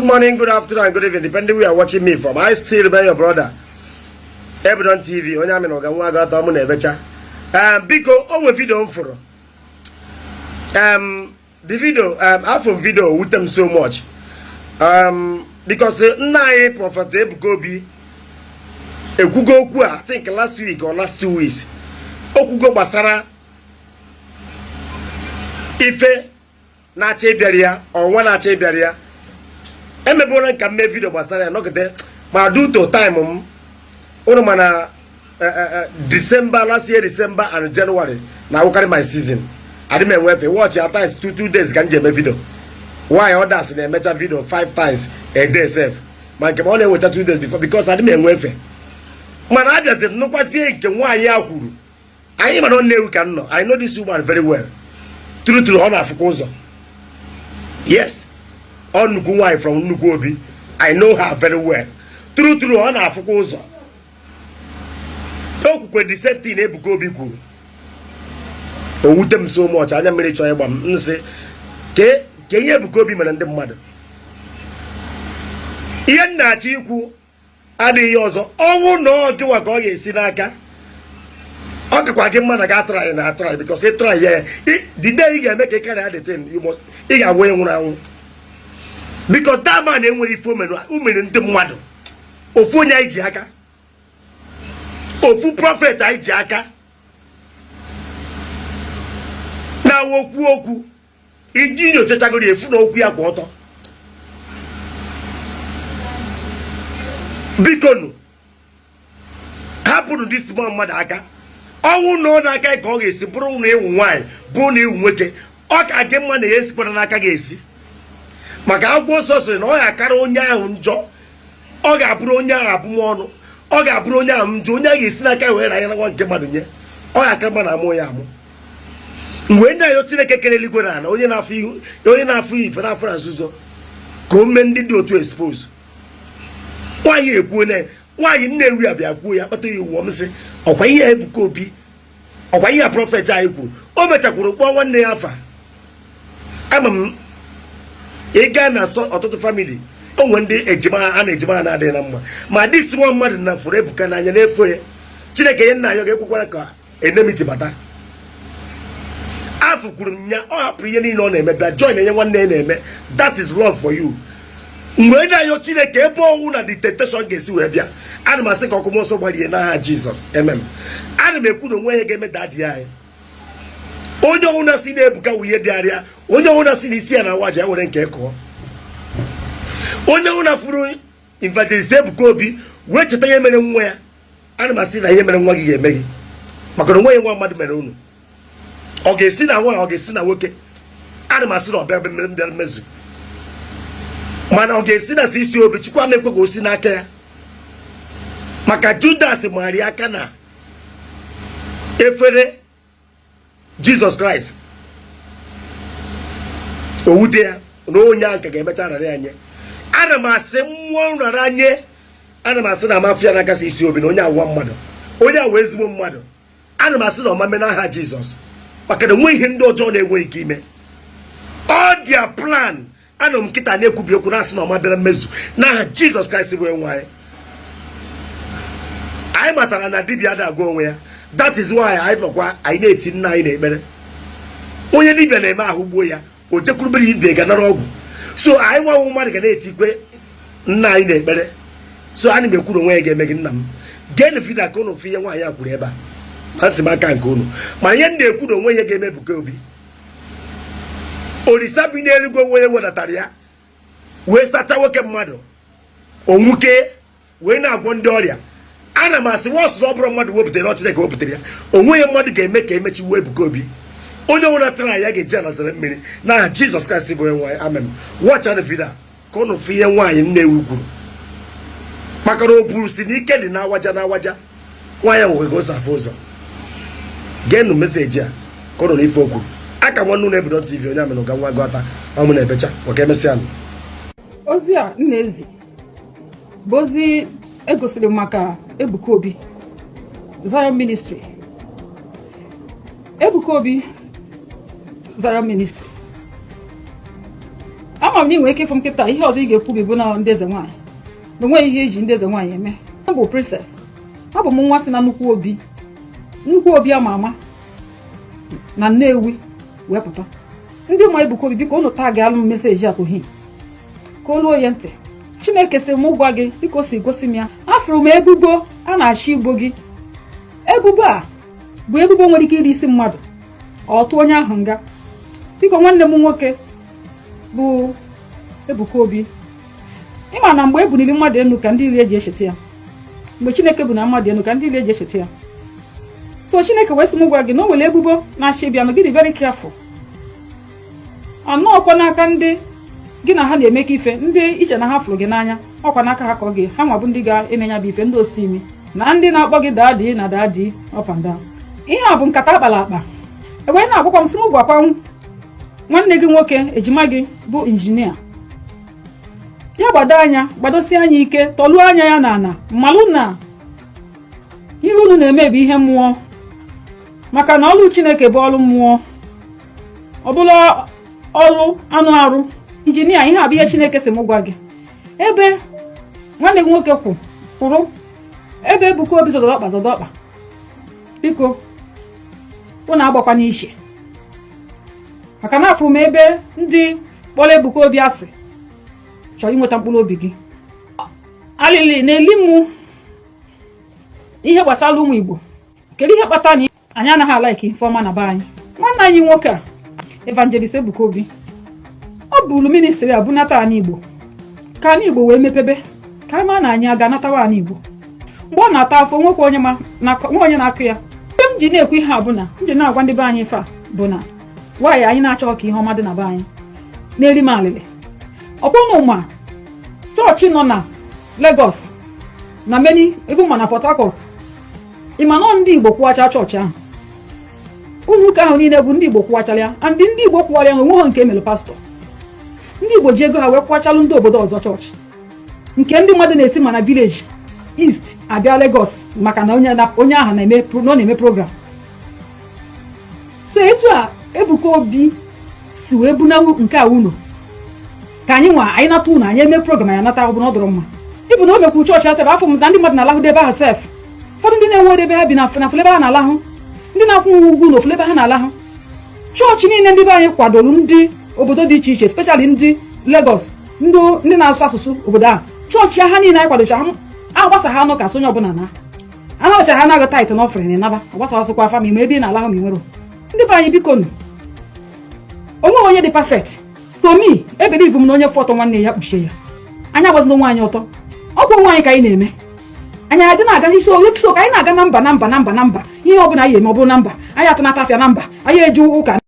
Good morning, good afternoon, and good evening, depending where you are watching me from. I still remain your brother, Ebudon TV. Onye amị na ọga nwa aga ọtọ mụ na-ebecha. Biko, o nwe video m fụrụ. The video, afọ m video wute m so much. Because nna anyị Prophet Ebuka Obi ekwugo okwu a, I think last week or last 2 weeks. O kwugo gbasara ife na-achọ ịbịara ya, ọnwa na-achọ ịbịara ya. Emebụla nka mme video gbasara ya nọgide, ma due to time m ụnụ, mana December, last year December and January na-awụkarị my season, adị m enwe efe watch. At times 2 2 days ka m ji eme video. Why others na-emecha video five times a day sef, ma nke m ọ na-ewecha 2 days before, because adị m enwe efe. Mana abịaziri nnukwazie nke nwaanyị a kwuru anyị, mana ọ na-ewu ka m nọ. I know this woman very well. True true, ọ na-afụkwa ụzọ. Yes, ọ nnukwu nwaanyị from nnukwu obi. I know her very well. True true, ọ na-afụkwa ụzọ. O kwukwe the same thing Ebuka Obi kwuru. O wute m so much, anya mmiri chọọ ịgba m nsị ke ihe Ebuka Obi mere ndị mmadụ. Ihe m na-achọ ikwu adịghị ọzọ, ọnwụ na ọ gịnwa ka ọ ga-esi n'aka, ọ kakwa gị mma na gị atụrụ anyị na atụrụ anyị, because ị tụrụ anyị ya, the day ị ga-eme ka ị karịa the thing, you must, ị ga-agwa onye nwụrụ anwụ, because that man enwere ife o mere ndị mmadụ. Ofu onye anyị ji aka, ofu prophet anyị ji aka na-awa okwu okwu iji nyochachagoro efu na okwu ya kwụ ọtọ. Bikonu, hapụnụ this small mmadụ aka. Ọnwụ na ọ n'aka ka ọ ga-esi bụrụ na ịwụ nwaanyị, bụrụ na ịwụ nwoke, ọ ka gị mma na ya esikwara n'aka ga-esi, maka akwụkwọ nsọ sịrị na ọ ga-akara onye ahụ njọ, ọ ga-abụrụ onye ahụ abụmọnụ, ọ ga-abụrụ onye ahụ njọ, onye ahụ ga-esi n'aka wee ra ya nwa nke mmadụ nye. Ọ ga-aka mma na amụ ya amụ. Mgbe ndị ayọ Chineke kere eluigwe na ala, onye na-afụ ihu, onye na-afụ ife na-afụ na nzuzo, ka o mee ndị dị otu expose. Nwaanyị ekwuo na nwaanyị Nnewi a bịa kwuo ya kpata ya iwu m sị ọkwa ihe Ebuka Obi, ọkwa ihe prophet anyị kwuru. O mechakwuru kpọọ nwanne ya afa. Ama m ị gaa na ọtụtụ family, o nwere ndị ejima a na ejima ha na-adịghị na mma, ma this nwa mmadụ na fụrụ Ebuka n'anya na-efo ya. Chineke nye nna ya ga-ekwekwara ka enmity bata. Afọ kwuru m ya, ọ hapụrụ ihe niile ọ na-eme bịa join enye nwanne ya na-eme. That is love for you. Mgbe ndị ayọ Chineke, ebe ọnwụ na the temptation ga-esi wee bịa, ana m asị ka ọkụ nsọ gbarie n'aha Jizọs. Amen. Ana m ekwu na onwe ya ga-eme daddy anyị. Onye ọnwụ na si na Ebuka wụ ihe dị arịa, onye ọnwụ na si na isi ya na awaja ya were nke kụọ, onye ọnwụ na furu evangelist Ebuka Obi wee cheta ihe mere nwa ya, ana m asị na ihe mere nwa gị ga-eme gị, maka na onweghị nwa mmadụ mere unu. Ọ ga-esi na nwaanyị, ọ ga-esi na nwoke, ana m asị na ọ bịa bịara mmezu, mana ọ ga-esi na isi obi Chukwu ama ekwe ka o si n'aka ya, maka Judas mara ya aka na efere Jizọs Kraịst. O wute ya na onye ahụ ka ga-emecha rara ya nye. Ana m asị mmụọ nrara nye, ana m asị na mafia na-akasị isi obi na onye awụwa mmadụ, onye awụ ezigbo mmadụ. Ana m asị na ọmame n'aha Jizọs, maka na onwe ihe ndị ọjọọ na-enweghị ike ime. All their plan, anọ m nkịta na-ekwubi okwu na-asị na ọma bịara mmezu n'aha Jizọs Kraịst bụ enwe anyị. Anyị matara na dibịa ada agwa onwe ya. That is why anyị nọkwa, anyị na-eti nna anyị n'ekpere. Onye dibịa na-eme ahụ gbuo ya, o jekwurubere ibe ga nara ọgwụ. So anyị nwanwụ mmadụ ga na-etikwe nna anyị n'ekpere. So anyị na-ekwuru onwe ya ga-eme gị. Nna m, geenụ video ka ụnụ fụ ihe nwaanyị a kwuru ebe a na ntị m aka nke unu. Ma ihe m na-ekwu na onwe ya ga-eme Ebuka Obi, Olisa bi n'eluigwe onye wedatara ya wee sacha nwoke mmadụ onwuke wee na-agwọ ndị ọrịa. Ana m asị wọsụ na ọ bụrụ mmadụ wepụtara, Chineke wepụtara ya. Onwe ya mmadụ ga-eme ka emechiwo Ebuka Obi. Onye ọbụla tara ya ga-eji anazara mmiri n'aha Jizọs Kraịst bụ onye nwaanyị. Amen. Watch the video ka ụnụ fụ ihe nwaanyị Nnewi kwuru, maka na o buru si na ike dị na-awaja na-awaja. Nwaanyị nwere ka o si afụ ụzọ. Geenụ message a ka ụnụ na ife o kwuru aka. Nwanne ụlọ Ebudon TV, onye amịna ụga nwa gọta ọmụ na-ebecha maka emesịa nụ. Ozi a m na-ezi bụ ozi egosiri maka Ebuka Obi Zion Ministry. Ebuka Obi Zion Ministry, ama Ama m na ị nwere ike ịfụ m kịta, ihe ọzọ ị ga-ekwubi bụ na ndị eze nwaanyị, na onweghị ihe eji ndị eze nwaanyị eme. M bụ princess, abụ m nwa si na nnukwu obi, nnukwu obi ama ama na Nnewi wee pụta. Ndị ma Ebuka Obi, biko unu tag alụ m message a to him ka o luo ya ntị. Chineke sị m gwa gị, dịka o si gosi m ya, afụrụ m ebubo a na-achọ igbo gị. Ebubo a bụ ebubo nwere ike iri isi mmadụ, ọ tụọ onye ahụ nga. Biko, nwanne m nwoke bụ Ebuka Obi, ịma na mgbe e buliri mmadụ elu ka ndị iri eji echeta ya, mgbe Chineke bụ na mmadụ elu ka ndị iri eji echeta ya. So Chineke wee sị m gwa gị na o nwere ebubo na-achọ ịbịanụ gị. Dị very careful. Anọọkwa n'aka ndị gị na ha na-emekọ ife, ndị iche na ha fụrụ gị n'anya, ọkwa n'aka ha ka ọ gị ha nwa bụ ndị ga-eme ya bụ ife. Ndị osi imi na ndị na-akpọ gị daddy na daddy up and down, ihe a bụ nkata akpara akpa. E wee na-agwakwa m, sị m gwakwa nwanne gị nwoke, ejima gị bụ injinia, ya gbado anya, gbadosie anya ike, tọluo anya ya n'ala, malụ na ihe unu na-eme bụ ihe mmụọ, maka na ọlụ Chineke bụ ọlụ mmụọ, ọ bụla ọlụ anụ arụ. Injinia, ihe a bụ ihe Chineke si m gwa gị. Ebe nwanne gị nwoke kwụ kwụrụ, ebe Ebuka Obi zọdọrọ ọkpa zọdọ ọkpa, biko unu agbakwa n'iche, maka na afụ m ebe ndị kpọrọ Ebuka Obi asị chọrọ inweta mkpụrụ obi gị. Alịlị na-eli mụ ihe gbasara ụmụ Igbo. Kedu ihe kpatara na anyị anaghị a-like ife ọma na be anyị? Nwanne anyị nwoke a, Evangelist Ebuka Obi, ọ bụrụ ministry a bunata anyị Igbo ka anyị Igbo wee mepebe, ka anyị maa na anyị aga anatawa anyị Igbo. Mgbe ọ na-ata afọ, nwekwa onye ma nwe onye na-akụ ya. Ihe m ji na-ekwu ihe a bụ na m ji na-agwa ndị be anyị ife a bụ na nwaanyị anyị na-achọghị ka ihe ọma dị na be anyị na-eri m alịlị. Ọkwụnụ ma chọọchị nọ na Lagos na many even ma na Port Harcourt, ịma nọ ndị Igbo kwụwacha chọọchị ahụ, ụlọ ụka ahụ niile bụ ndị Igbo kwụwachara ya. And ndị Igbo kwụwara ya na onweghị nke emere pastọ. Ndị Igbo ji ego ha wee kwụwachalụ ndị obodo ọzọ chọọchị, nke ndị mmadụ na-esi ma na village east abịa Lagos maka na onye ahụ na-eme na ọ na-eme program. So etu a Ebuka Obi si wee bunawu nke a unu ka anyị nwa anyị nata unu, anyị eme program, anyị anata. Ọ bụ na ọ dọrọ mma ịbụ na o mekwu chọọchị asef. Afọ m na ndị mmadụ na-alahụ ebe ahụ sef. Ụfọdụ ndị na-enwe ebe ha bi na fụlebe ha na-alahụ, ndị na-akwụ ụgwọ na ofulebe ha na-alahụ. Chọọchị niile ndị be anyị kwadoro, ndị obodo dị iche iche, especially ndị Lagos, ndị na-asụ asụsụ obodo ahụ, chọọchị ha niile anyị kwadocha agbasa ha nụ ka sonye ọbụla na anacha ha anaghị tithe na offering naba agbasa ọsụkwa afa ma ime ebe ị na-alahụ ma ị nwere. Ndị be anyị, biko nụ, onweghị onye dị perfect. To me, e-believe m na onye fọtọ nwanne ya kpuchie ya. Anyị agbazina onwe anyị ọtọ, ọkwa onwe anyị ka anyị na-eme. Anyị adị na-aga n'isi so ka anyị na-aga na mba na mba na mba na mba. Ihe ọbụla anyị eme, ọ bụrụ na mba anyị atụnata afịa na mba anyị eji ụka.